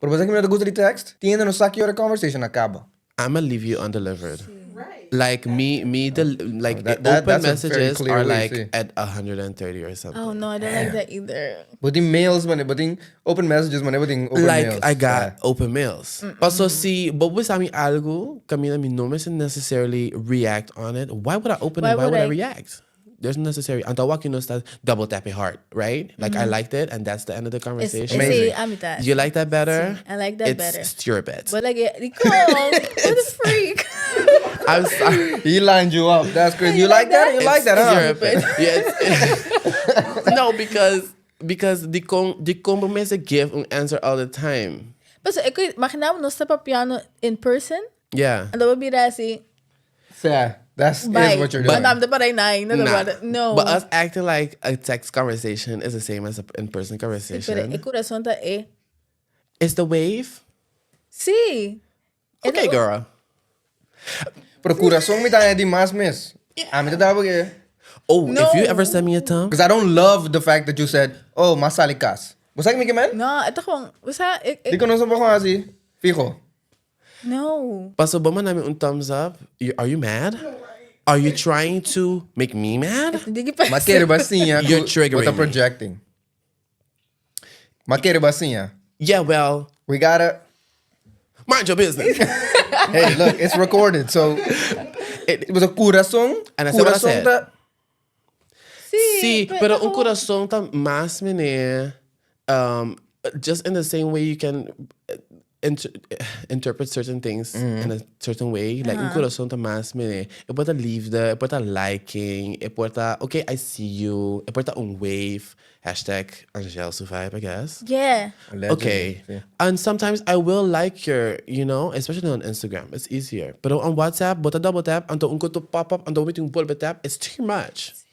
Pero bo sa kico mi no ta gusta di text? Tin hende no sa ki ora e conversation a caba. I'ma leave you undelivered. Like me, the like open That's a very messages clear are way, like si. at 130 or something. Oh no, I don't like that either. Bo tin mails mane, bo tin open messages mane, bo tin open Like mails. I got open mails. Paso si bo bisa mi algo, caminda mi no mester necessarily react on it. Why would I open Why it? Why would would I I? react? There's no necessary. Anto awor cu nos ta double tapping heart, right? Like I liked it and that's the end of the conversation. Amazing. Si, ami ta. You like that better? Si, I like that It's better. stupid. But like, Nicole, what a freak. I'm sorry. He lined you up. That's crazy. You like that? You like that, huh? Stupid. Yeah, no, because di con bo mester give an answer all the time. But so, imagina nos ta papiando in person, and dan bira asina, Yeah, that's bye. is what you're doing. But I'm the but I nine, no, Nah. no. But us acting like a text conversation is the same as an in-person conversation. Pero e curason ta e. It's the wave. Si. Okay, girl. Pero curason mi ta di mas mes. Ami ta daba cu Oh, No. if you ever send me a thumb, because I don't love the fact that you said, "Oh, m'a sali cas." Bo sa kico mi kiermen? No, e ta gewoon, o sea, Di cu nos un poco asina, fiho. No. Paso bo manda mi un thumbs up. Are you mad? Are you trying to make me mad? Di cu M'a kere bo asina, You're triggering Bo ta me. Projecting. M'a kere bo asina. Yeah, well, We gotta mind your business. Hey, look, it's recorded, so it was a curason. And I said what I Curason said. ta Si, Si, pero un ta curason ta mas mene, just in the same way you can interpret certain things in a certain way. Like un curason ta mas mene, e por ta liefde, e por ta liking, e por ta, "Okay, I see you," e por ta un wave, #AngelSurvive, I guess. Allegedly, Okay. si. And sometimes I will like your, especially on Instagram, it's easier. But on WhatsApp, bo ta double tap, anto un cos ta pop up, anto un bolbe tap, it's too much.